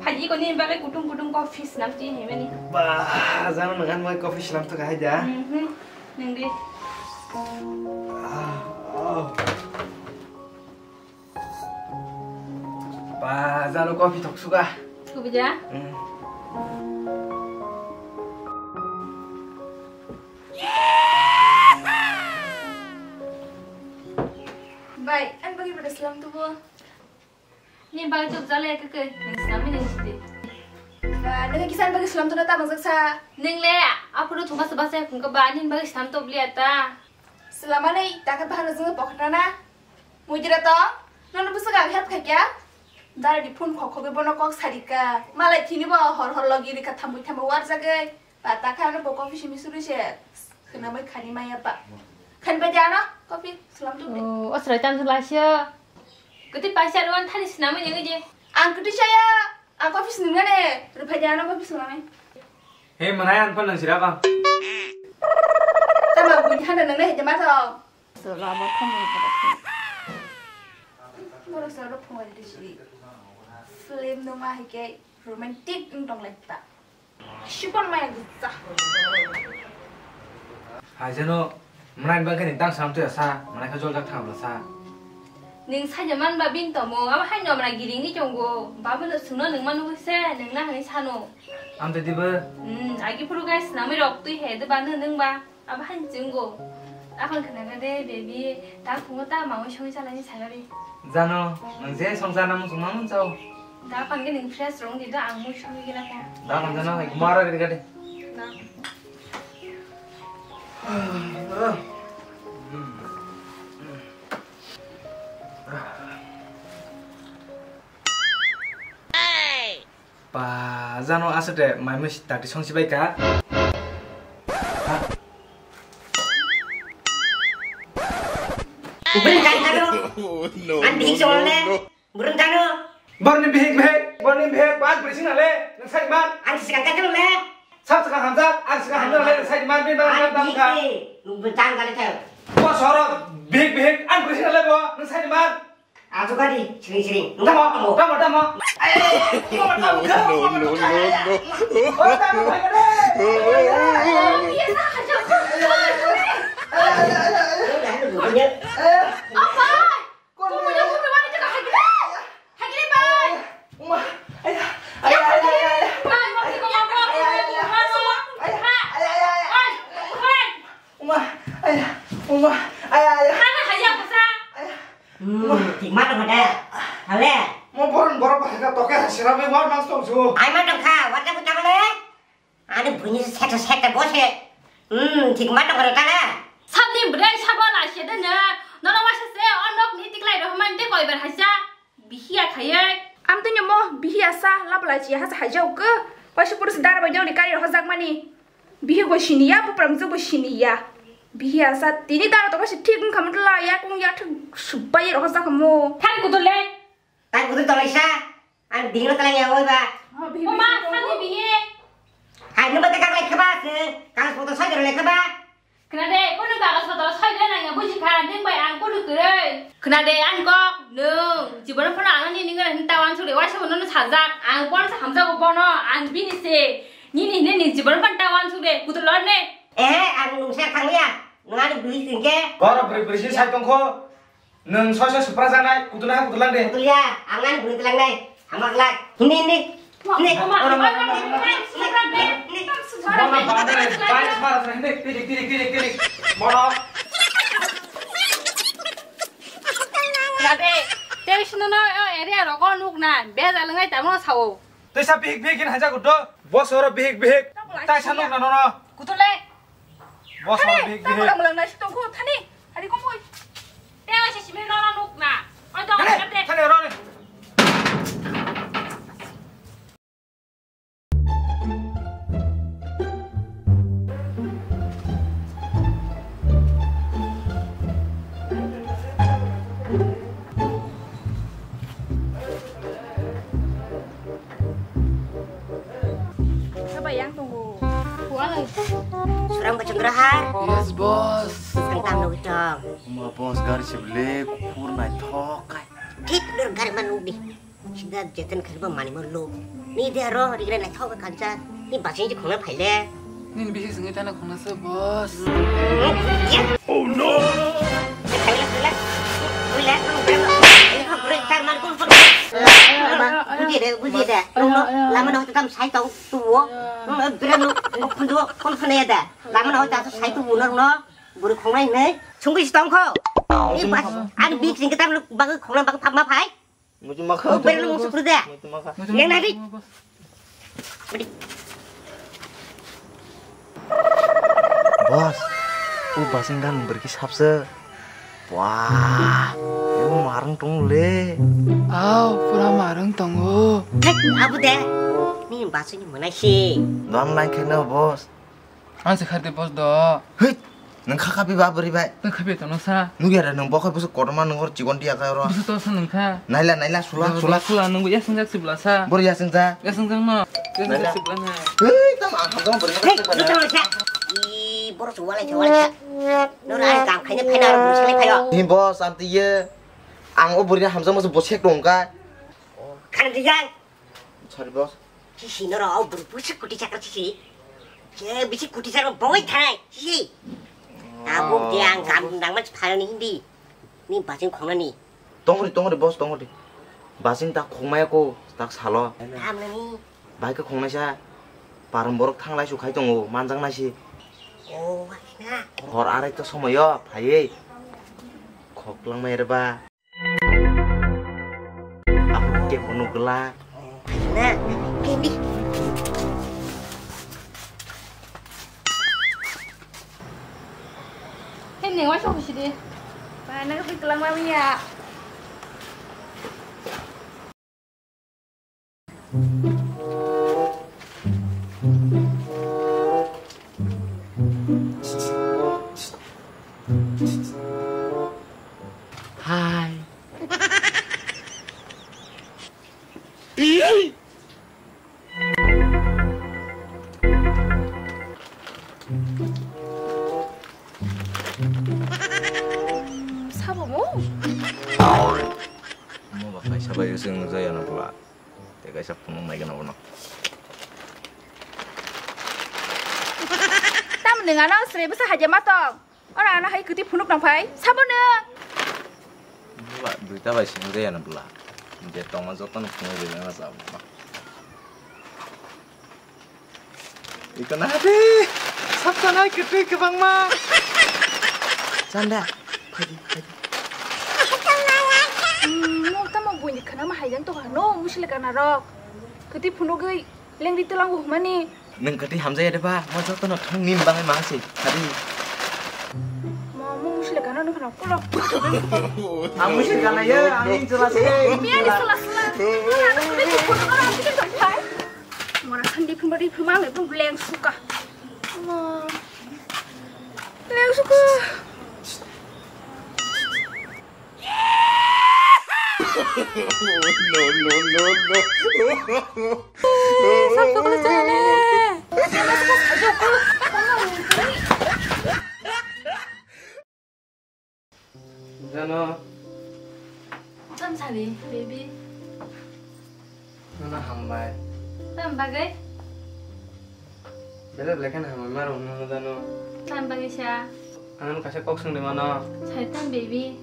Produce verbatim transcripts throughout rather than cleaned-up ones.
Phaji ko ni bagwi kutung kutung coffee swnam ti himani. Ba, jano nang an mai coffee swnam to kahai da. Mhm. Nang di. Ah, oh. Ba, jano coffee thok suka. Kubja? Hmm. Bai, an bagwi pada swnam to bo. Ni bagwi chuk jale ke ke, ning swnam ni sidi. Ba, nang kisan bagwi swnam to na ta majak sa. Ning le, apuru thuma sa basa khung ka ba, ni bagwi swnam to bli ata. Swnam ani, ta ka bahar jung pokhot na. Mujira to, nono bwswk ang help khaikya? Dara di phone khok khogwi bono kok sarika. Malai thini bo hor hor logi rika thamwi thamwi warjagwi. Ba ta kha ano bo coffee simi suri se. Khwnamwi khani maya ba. Khani ba jano coffee swnam tu. Oh, o srai tan sula sio. Kwtwi paisa rwan thani swnamwi nangwi je. Ang kwtwi saya. Ang coffee swnam nane. Rwphai jano coffee swnamwi. He mwnai ang phone nang sira ba. Tama bui handa nang nai jama to. Sula bo thamwi pada. Borok salo phone ri si. Film no ma hai ke romantic wng tong lai ta. Sipon maya gita. Hai jeno, mwnai bangkhe ni tang sam tuya sa, mwnai kha jol jak thang bla sa. Ning saja man ba bin tomo, abo hai no mwnai giring ni chongo, babu no sungno nung manu se, nung na hani sano. Am te dibo? Hmm, agi puru guys, nami rok tui he de ba nung nung ba. Abo hai chungo. Akhon khna ga de, baby, ta phungo ta mawi songwi chalani sagari. Jano, nang je song jana mo song mamon chao. Da pan ge ning fresh rong di da, ang mo songwi gina ko. Da pan jano, ek mara gini gade. Da. Pa, jano aswk de mai mui tati song si bai ka. Bini kan kano. Oh, no, an bihik no, song no, le. No. Burung kano. Borni bihik bihik, borni bihik, bas beri sing le. Nang sai man. An sikang kano le. Sab sikang hamjak, an sikang hamjak le, nang sai man, bin bang, an bang, bang, bihik bang. Ni, nung bejang kali tau. Bo soro bihik bihik, an beri sing le bo, nang sai man. Ajo gari, siring siring. Tamo, tamo, tamo. No, no, no, no. Uma, aya, uma, aya, aya. Hana haya kasa. Aya. Hmm, thik ma tong kha da. Hale. Mo boron borok bahai ka toke hasira bai war mas tong su. Ai ma tong kha, war da buta bale. Ani buni seta seta bose. Hmm, thik ma tong kha da. Sabni bwrwi sabo la se de na. Nono wasa se o nok ni tiklai ro man de koi bar hasa. Bihiya khayai. Am tini mo bihiya sa labla chi hasa hajau ke. Pasu purus dara bai joni kari hojak mani. Bihik bo siniya, bupram jok bo siniya. Bihiya sa tini dara to kasi thik wngkha mutla ya kung ya thik subai ro hojak mo. Thang kutul le. Thang kutul to laisa. Ang bihik no tala ya oi ba. Oma, thang bihi. Hai no ba ka lai khaba se. Kang spoto sai ro le khaba. Khna de, kono kaga soto soi de nang ya buji kha, nung bai ang kono kwrwi. Khna de, ang kok, nung, jibon phano ang ni nung ni ta wan suri, waisa bono no sajak, ang bono sa hamjago bono, ang bini se, nini hine ni jibon phano ta wan suri, kutu lor ne. Eh, ang nung se thang ya, nung ani bui sing ke. Goro bri bri si sai tong kho. Nwng soi soi supra janai, kutuna ha kutulang de. Kutulia, ang ani bwrwi twlang nai. Hamar glak. Hindi, hindi. Hindi. Bono bana de, bai sara sa hindi. Tirik, tirik, tirik, tirik. Bono. Nade, tei sino no area rogo nuk na, beda lengai tamo sao. Tei sa bihik bihik hin haja kudo. Bos oro bihik bihik. Tai sa nuk na nono. Kutule. Bos oro bihik bihik. Tamo lang na sitong ko thani. Hari ko moi. Tei oi se simi nono nuk na. Oi to. Thani, thani oro ni. Sabai yang tongo. Kuala. Surang bacungraha. Yes, boss. Kentang lo gitong. Uma boss gari sebele kur naithok kai. Thik dur gari manuk di. Sida jeten khaliba manimo lo. Ni de aro rigre na thok kancha. Ni baching ji khona phaile. Nin bisi swngi tana khona se boss. Buji de, buji de. Lama no tam sai tau tuwo. Brem no khundu kon khone da. Lama no ta sai tuwo no. Buru khongnai nei. Sungwi si tongkho. Ni bas, ani bik sing ketar lu bagi khongnai bagi phap ma phai. Muchung ma kha. O bere lu musu kuru de. Muchung ma kha. Yang nari. Boss, u basing dan berki sapse. Wah, u marang tong le. Au, pura marang tongo. Hei, abu de. Ni basing ni mana si. Don lai kena boss. Ang se khar de boss do. Hei, nang kha khapi ba bari bai. Nang khapi tono sa. Nugya ra nang bokhai busu kotorma nang hor chikon dia kha ro. Busu to sa nang kha. Naila, naila, sula, sula. Sula, nang bu yasang jak sibla sa. Bor yasang ja. Yasang jak no. Yasang jak sibla na. Hei, tam ang hamjong bari. Hei, busu sa. I, bor sa walai sa, walai sa. Nora ai kam khaine phaina ro busu le phayo. Ni boss, am tiye. Ang o buri hamjong musu bosek tong kha. Khan dijang. Sorry, boss. Sisi noro o buru pusi kuti chakra sisi. Je bisi kuti chakra bongoi thai sisi. Abo ke ang gam nang mas phalo ni hindi. Ni basing khongnani. Tongri, tongri, boss, tongri. Basing tak khongmaya ko, tak salo. Tam nani. Bai ke khongnai sa. Param borok thanglai su khai tongo, manjak nai si. O, na. Hor arai to somoyo, phaiye. Khok langmai reba. Aku ke kono gela. Na, kindi. Hei, neng waisa husi de. Ba, nang bi kelang mami ya. Hai. Sabo mo? Mo ba kaisa bai using jaya na pula. Te kaisa phunuk nai gana bono. Tamni ngana sre bwsa haja matong. Ora ana hai kwtwi phunuk nang phai. Sabo nwng? Bula, duita bai sini jaya na bula. Je tongma joto no phunuk jaya na sabo. Iko na de. Sab sana kwtwi kwbangma. Chanda, phaidi, phaidi. Hmm, mo tamo buini khana ma haijang to no, musile kana rok. Kwtwi phunugwi. Lengri tulang buhumani. Nwng kwtwi hamjaya de ba? Mo jotono thung nim bangai ma se. Hadi. Mo, mo musile kana nung kana kulo. Ang musile kana ye, ang ning chela se. Miya ni sela sela. Mora sandi phumba ri phuma le phum leng suka. Mo. Leng suka. No, no, no, no. Sab to kala chale. Jano. Tam sari, baby. Nana hambai. Tam bagai. Belai belai kheno hambai ma rwngno hwnwi jano. Tam bagwi sa. Ang nang kaisa kok swngdi mano. Sai tam, baby.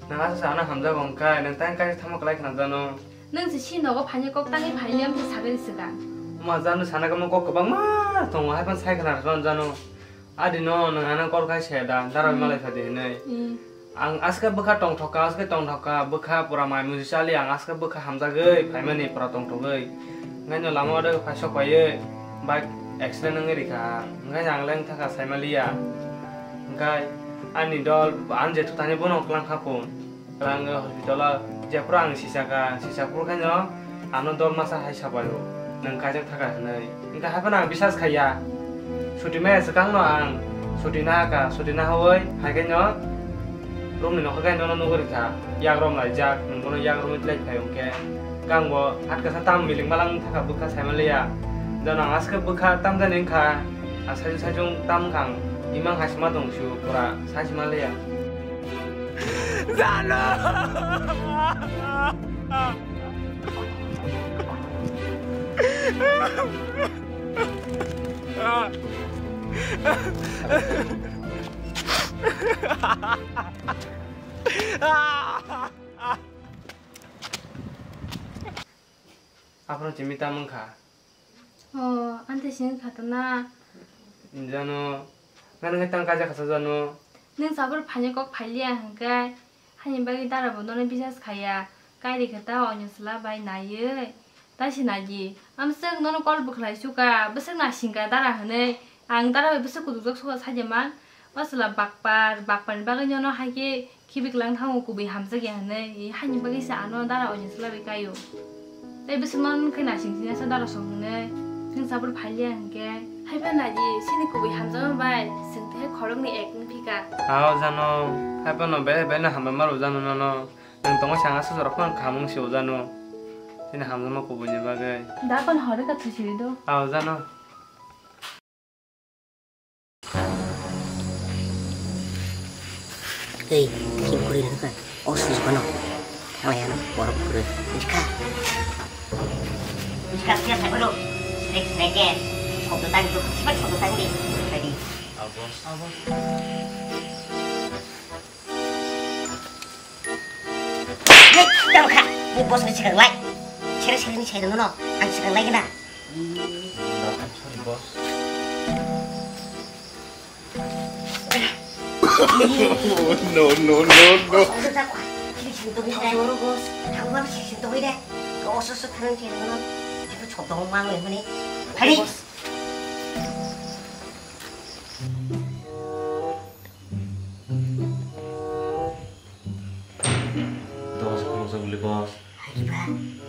Nang asa sa ano hamjago wngkha, nang tang kaisa thamo kwlai khna jano. Nang se si nogo phaini kok tangwi phaini amsa sagwi swkang. Ma jano sana kamo kok kwbangma tongo, hai phano sai khna rwkha jano. Adi no nang ano kok khai se da, dara malai phadi hinwi. Ang aske bwkha tongthokka, aske tongthokka, bwkha pura mai musi chali, ang aske bwkha hamjagwi phaimani pura tongthogwi. Ngaino lama o phai sok paiwi bike accident wngwi rikha. Ngaino ang leng thaka saimaliya. Hwnkhe ani dol, ani je thutani bono kwlangkha phone. Kwlangwi hospital o jephuru ang sisaka, sisaphuru khaino ano dol masa hai sabaio, nwng kaijak thaka hinwi. Hwnkhe haiphano ang bisas khaiya. Suti maya swkangno ang suti nahaka, suti nahawi haikhe no romni nokha khe nono nugwi rikha. Yak rom laijak, nwng bono yak romwi tlai phai hwnkhe. Kangbo hatkasa tam miling malang thaka bwkha saimaliya. Jano ang aske bwkha tamjani wngkha. Ang saichung saichung tam wngkha ang. Imang hai sima tong sio pura sai sima liya. Jano! Aphano chini tamo wngkha. O, ante sini khatana. Jano, nang khe tang kaisa kasa jano. Nung sabur phanya kok phailia hwnkhe, hani bagwi dara bo nono bisas khaya. Kairi khe ta onyo sla bai naiwi. Ta sinadi, amswk nono call bwkhlai suka, bwswk nasingka dara hwnwi. Ang dara bai bwswk kutukjak suka sadia man. O chwla bakpar, bakpar ni bagwi nono hai khe khibi kwlang thango, kubui hamjakya hwnwi. Haini bagwi se ano dara oini chwla bai kaio. Tei bwswk nono khe nasing sina sa dara song hwnwi. Chwng sabur phailia hwnkhe. Hai pha naidi, sini kubui hamjakma bai chwng tei khoroknwi ek wng phika. Ao jano, hai phano bere bere hambai maro jano nono. Nwng tongo sanga susurok phano khamung se o jano. Chini hamjakma kubui ni bagwi. Da phano horo ka thwi siri do. Ao jano. Ei, tini kuri nang kan. O susu kano. Thang ya no, borok kuri. Jika. Jika, jika, thai bodo. Srek, srek, eh. Sobdo tang, sobdo tang di. Tadi. Abos, abos. Hei, tamo kha. Ni boss ni sikang lai. Sere sere ni sai no. Ang sikang lai gina. Sorry, boss. No, no, no, no. Sorry, boss. Thangma sisi to hoi de. Ko oso so thanan thai no. Jibu chok dong mang le mani. Hari. Dos khulukjak bwlwi boss. Haiba.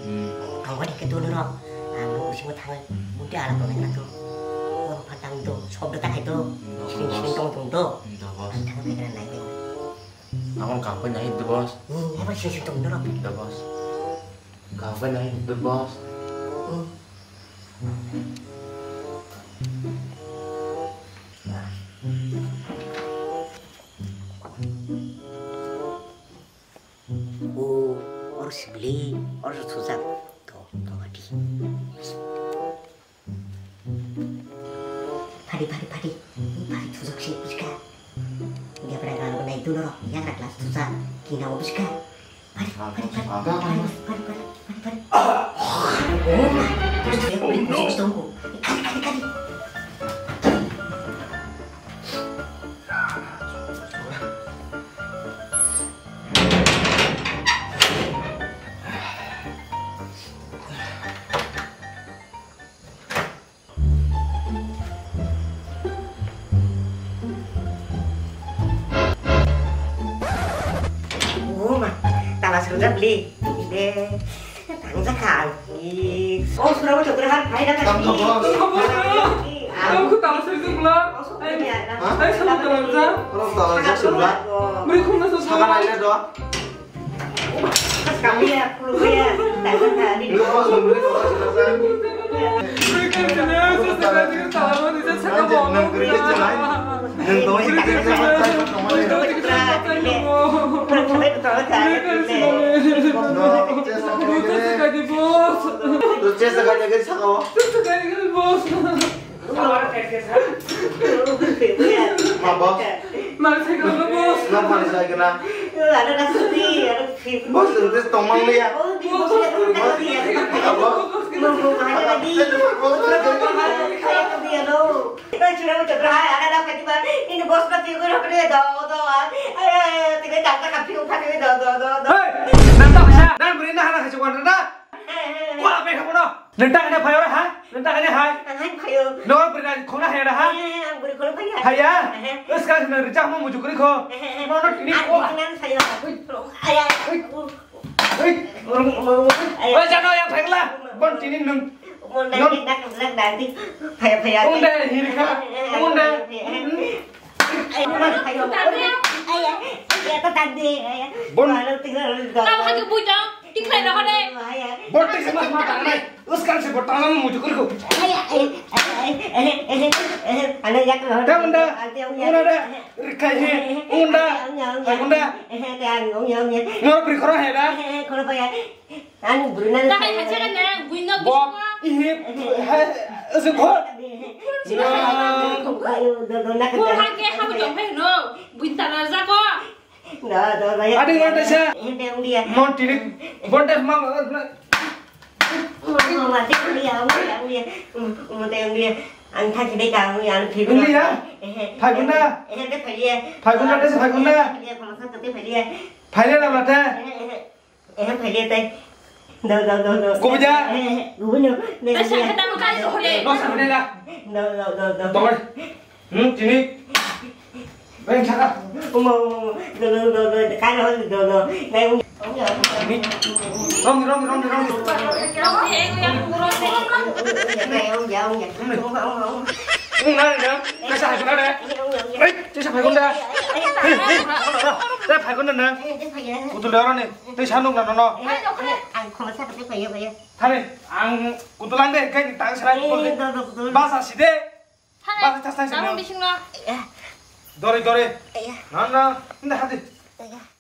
Hmm. Ang wani khe dulu rok. Ang nung bisingo thangwi muti ala tongnai na to. Oro pha tang do, sobdo ta khai do. Hmm, sing sing tong tong do. Hmm, do boss. Ang thangwi khe nai do. Ang kap pai nai do boss. Hmm, haiba sing sing tong do rok. Do boss. Kap pai nai do boss. Hmm. O, oro sibili, oro sujak. To, to, ati. Phadi, phadi, phadi. Phadi sujak se, buji kha. Dia pada kalau nai dulu roh, yang rak las sujak. Kina o buji kha. Phadi, phadi, phadi. Phadi, phadi, phadi, phadi. Oh, ma. Terus dia, terus tunggu. Kali, kali, kali. O ma, tala swngjak le. Tangjakha ang. O sura bo chokra har phai na. Tamo, boss. Tamo kho tala swngjak bla. Ai, ai, sama tala swngjak. Oro tala swngjak bla. Bri khum na so. Saka nai le do. Kami ya, puluh ya. Tangjakha ni. Lu boss, lu boss. Bri khum na so, saka ni tala bo ni saka bo. Nang kri je lai. Nang doi. Ma boss. Nang mani sai kena. Boss, this tongmang liya. Boss. Boss. Twi chwrang chwrang hai, aga na phai diba, nini boss no twi gwi rokre, do, do, ah. Ai, ai, ai, tini dakta ka phiung pha twi, do, do, do, do. Hey! Nang ta phaisa, nang bwrwi na hana hai chukwan na? Hey, hey, hey. Kwa bai kha bono. Nang ta kane phai ora ha? Nang ta kane hai? Ang hai phaio. No bwrwi na khona hai ra ha? Hey, hey, ang bwrwi khona phai ha. Haiya? Hey, hey. Uska na rijak mo muju kri kho. Hey, hey, hey. Mono tini ko. Ang tini nang phaio. Ai, ai. Hey. Oi, oi, oi, oi. Oi, jano yang phai kla. Bon tini nung. Mon dai, nung dai. Phaya, phaya. Mon dai, hirikha. Mon dai. Ai, phaya. Ai, ai, ai, ta tande. Bon. Tao hagi bujang, tikhlai na hore. Bon tik sama sama tanai. Uskal se botana mo muju kuri ko. Ai, ai, ai, ai, ai, ai, ai, ai, ai, yak na. Tao mon dai. Ante, mon dai. Rikhai he. Mon dai. Mon dai. Ai, mon dai. Ai, ai, ai, ai, ai. Mo pri khoro he da. Ai, ai, ai, khoro phaya. Ani bwrwino. Takai khacha khe nang, buino. Bo, bisingo. Ihe, hai, ese kho. Sino hai. Bo hake habu jong phai no, buin tana jako. Da, da, da. Adi ngon desa. Hende ungdia. Mon tini, bontes ma, ma, ma. Ma, ma, ma, te ungdia, ungdia, ungdia. Mo, mo, te ungdia. Ang thang khe dei ka, ungdia, ang phir. Ungdia? Ehe. Phaigunda? Ehe, te phaiye. Phaigunda, desa phaigunda? Phaiye, khama sa te phaiye. Phaile na mate? Ehe, ehe. Eh, phaile tai. Do, do, do, do. Kubuja? Eh, eh, kubuno. Tai sa khe tamo kali hore. No sa hore la. Do, do, do, do. Tongor. Hmm, tini. Beng chaka. Umo, umo, umo. Do, do, do, do. Kano, do, do. Nai, um. Tini. Rong, rong, rong, rong. Rong, eh, ya, rong. Nai, um, ya, um, ya. Um, um, um. Um, nai, nai. Kaisa hai kena de. Eh, um, ya, um, ya. Eh, kaisa hai kena de. Eh, eh, eh. Eh, eh. Kaisa hai kena de. Eh, eh, eh. Kutul de orang ni. Tei sanuk na nono. Ang khoma sa kate phayo phayo. Thani ang kutulang de kai tang sara. Eh, do, do, kutulang. Basa side. Thani. Basa tas tas. Tamo bising no. Eh. Dore dore. Eh. Na na. Nda hadi. Eh.